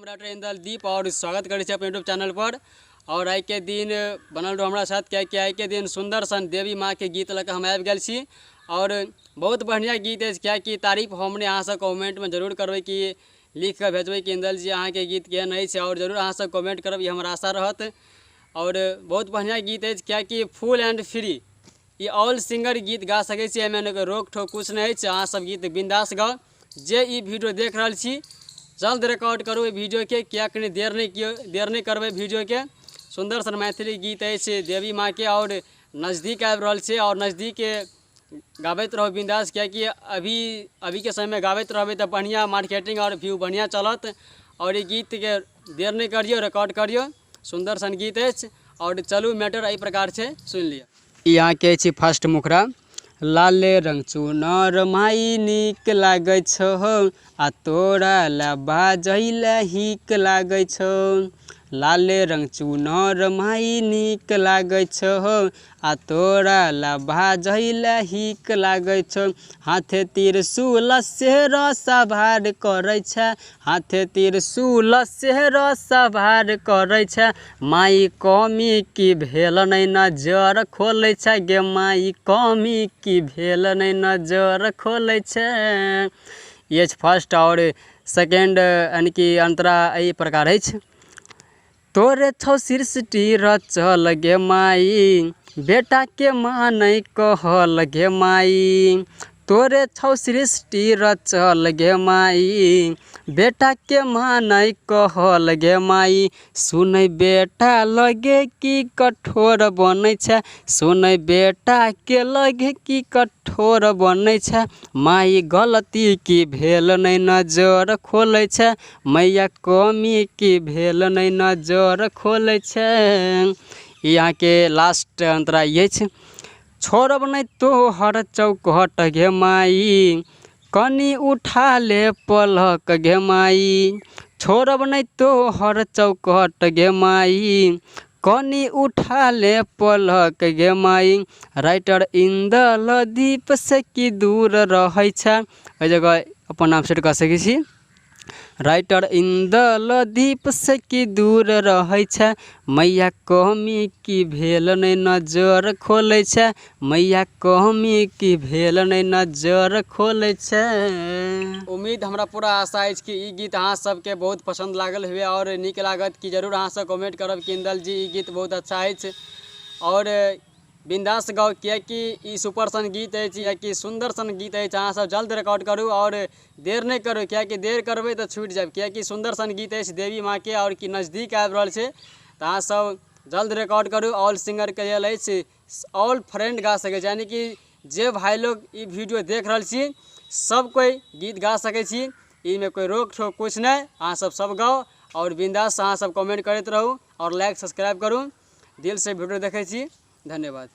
हम डॉक्टर इंदल दीप और स्वागत करै छी अपन यूट्यूब चैनल पर। और आइ के दिन बनल रहू हमरा साथ, कियाकि आइ के दिन सुंदर सन देवी माँ के गीत लऽ कऽ हम आबि गेल छी और बहुत बढ़िआँ गीत अछि, कियाकि तारीफ हमने अहाँसँ कमेंटमे जरूर करबै कि लिख कऽ भेजबै कि इंदल जी अहाँके गीत केहन अछि, और जरूर अहाँसब कमेंट करब, ई हमर आशा रहत। और बहुत बढ़िआँ गीत अछि, कियाकि फुल एंड फ्री ई ऑल सिंगर गीत गा सकै छी, एहिमे कोइ रोक ठोक किछु नहि अछि। अहाँसब गीत बिंदास गाउ। जे ई वीडियो देख रहल छी जल्द रिकॉर्ड करू एहि वीडियोके, किएक देर नहि करबै वीडियोके। सुन्दर सन मैथिली गीत अछि देवी माँके और नजदीक आबि रहल छै और नजदीक गाबैत रहू बिंदास, कियाकि अभीके समयमे गाबैत रहबै तऽ बढ़िआँ मार्केटिंग और व्यू बढ़िआँ चलत। और ई गीतके देर नहि करियौ, रिकॉर्ड करियौ, सुन्दर सन गीत अछि। और चलू मैटर एहि प्रकार छै, सुनि लिअ। ई अहाँके अछि फर्स्ट मुखड़ा। लाले रंग चुनर माई नीक लागै छौ, आ तोरा ला बाजै ला हीक लागै छौ। लाले रंग चुनर माई नीक लागै छौ, आ तोरा ला बाजै ला हीक लागै छौ। हाथे त्रिशूल से रसभार करै छै, हाथे त्रिशूल से रसभार करै छै। माई कमी की भेल नहि नजर खोलै छै गे माई, कमी की भेल नहि नजर खोलै छै। ई अछि फर्स्ट। और सेकेंड यानी कि अंतरा एहि प्रकार अछि। तोरे छौ सृष्टि रचल गे माई, बेटा के मानै कहल गे माई। तोरे छौ सृष्टि रचल गे माई, बेटा के मानै कहल गे माई। सुनै बेटा लगे की कठोर बनै छै, सुनै बेटा के लगे की कठोर बनै छै। माई गलती की भेल नहि नजर खोलै छै, मैया कमी की भेल नहि नजर खोलै छै। ई अहाँके लास्ट अंतरा अछि। छोड़ब नहि तोहर चौखट गे माई, कनी उठा ले पलक गे माई। छोड़ब नहि तोहर चौखट गे माई, कनी उठा ले पलक गे माई। राइटर इंदल दीप से की दूर रहै छै, एहि जगह अपन नाम सेट कऽ सकै छी। राइटर इंदल दीप से की दूर रहै छै, मैया कमी की भेल नहि नजर खोलै छै। मैया कमी की भेल नहि नजर खोलै छै। उम्मीद हमरा पूरा आशा अछि कि ई गीत अहाँ सबके बहुत पसन्द लागल हुए और नीक लागत कि जरूर अहाँ सब कमेंट करब कि इंदल जी ई गीत बहुत अच्छा अछि और बिंदास गाउ, कियाकि ई सुपर सन गीत अछि, कियाकि सुन्दर सन गीत अछि। अहाँ सब जल्द रिकॉर्ड करू और देर नहि करू, कियाकि देर करबै तऽ छूटि जायब, कियाकि सुन्दर सन गीत अछि देवी माँके और कि नजदीक आबि रहल छै। तऽ अहाँ सब जल्द रिकॉर्ड करू। ऑल सिंगरके लेल अछि, ऑल फ्रेंड गा सकै छी, यानी कि जे भाइ लोग ई वीडियो देख रहल छी सब कोइ गीत गा सकै छी, एहिमे कोइ रोक ठोक किछु नहि। अहाँ सब सब गाउ और बिंदास अहाँ सब कमेंट करैत रहू और लाइक सब्सक्राइब करू। दिल से वीडियो देखै छी, धन्यवाद।